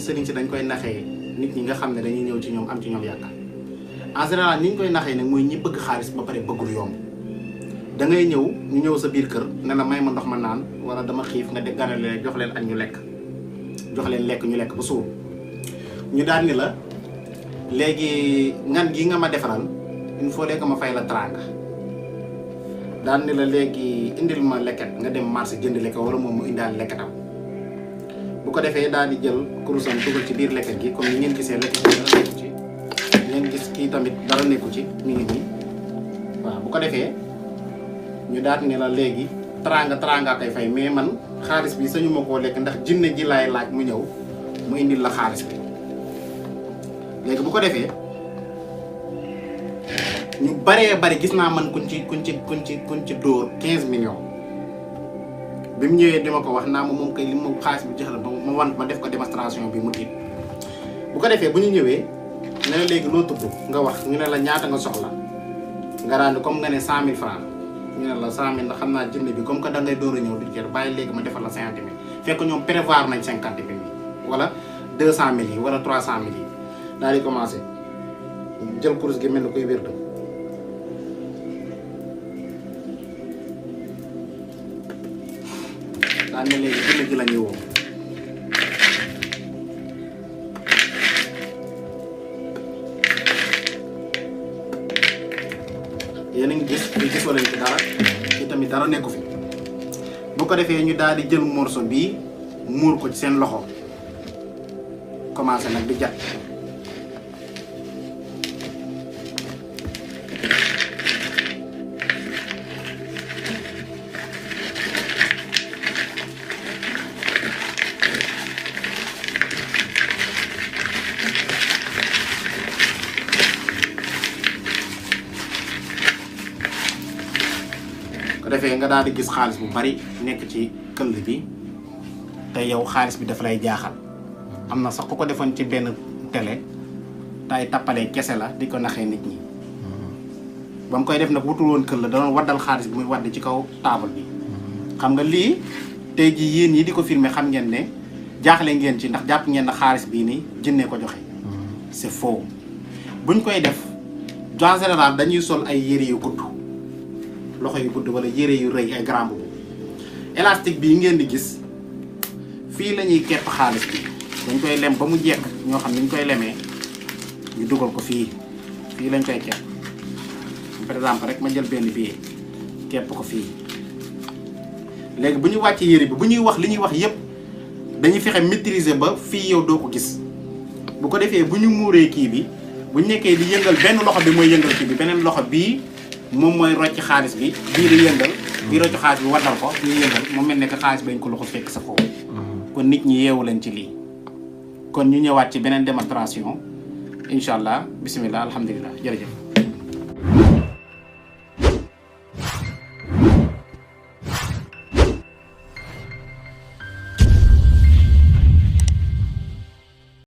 sëriñ si dañ koy naxee nit ñi nga xam ne dañuy ñëw ci ñoom am ci ñoom yaakaar en général ni ñu koy naxee nag mooy ñi bëgg xaalis ba pare bëggul yomb da ngay ñëw ñu ñëw sa biir kër ne la may ma ndox ma naan wala dama xiif nga de ganale jox leen añ ñu lekk jox leen lekk ñu lekk ba suur ñu daan ni la léegi ngan gi nga ma defaral il faut que ma fay la teraanga daan ni la léegi indil ma lekket nga dem marché jënd lekket wala moom mu indaal lekketam bu ko defee daal di jël kurusam dugal ci biir lekket gi comme ni ngeen gisee lekket gi dara nekku ci ngeen gis kii tamit dara nekku ci mi ngi nii waaw bu ko defee ñu daal ni la léegi teraanga koy fay mais man xaalis bi sañu ma koo lekk ndax jinne ji laay laaj mu ñëw mu indil la xaalis bi léegi bu ko defee ñu baree bari gis naa man kuñ ci dóor 15 millions bi mu ñëwee di ma ko wax naa ma moom kay li ma xaalis bi jox la ma wan ma def ko démonstration bi mu tiit bu ko defee bu ñu ñëwee ne la léegi loo tudd nga wax ñu ne la ñaata nga soxla nga rànd comme nga ne 100 000 francs ñu ne la 100 000 ndax xam naa jënd bi comme que da ngay door a ñëw du jël bàyyi léegi ma defal la 50 000 fekk ñoom prévoir nañ 50 000 yi wala 200 000 yi wala 300 000 yi daal di commencé jël kurus gi mel ni koy wér daan ne léegi jënd ji la ñuy woo yéen a ngi gis fii gisoo leen ci dara ci tamit dara nekku fi bu ko defee ñu daal di jël morceau bii muur ko ci seen loxo commencé nag di jat defee nga daal di gis xaalis bu bari nekk ci këll bi te yow xaalis bi dafa lay jaaxal am na sax ku ko defoon ci benn télé tay tappalee kese la di ko naxee nit ñi ba mu koy def nag wutul woon këll la doon waddal xaalis bi muy wadd ci kaw taabal bi xam nga lii tey jii yéen ñi di ko filmer xam ngeen ne jaaxle ngeen ci ndax jàpp ngeen na xaalis bii nii jënnee ko joxe c'est faux buñ koy def en général dañuy sol ay yére yu gudd loxo yu gudd wala yére yu rëy ay grand boubou élastique bii ngeen di gis fii la ñuy kepp xaalis bi dañ koy lem ba mu jekk ñoo xam ni ñu koy lemee ñu dugal ko fii lañ koy kepp par exemple rek ma jël benn billet kepp ko fii léegi bu ñu wàccee yére bi bu ñuy wax li ñuy wax yépp dañuy fexe maîtriser ba fii yow doo ko gis bu ko defee bu ñu muuree kii bi bu ñu nekkee di yëngal benn loxo bi mooy yëngal kii bi beneen loxo bii moom mooy rocc xaalis bi bii di yëngal bii rocc xaalis bi waddal ko ñuy yëngal mu mel ne que xaalis bañ ko loxo fekk sa foofu kon nit ñi yeewu leen ci lii kon ñu ñëwaat ci beneen démonstration incha allah bisimilah alhamdulilah jërëjëf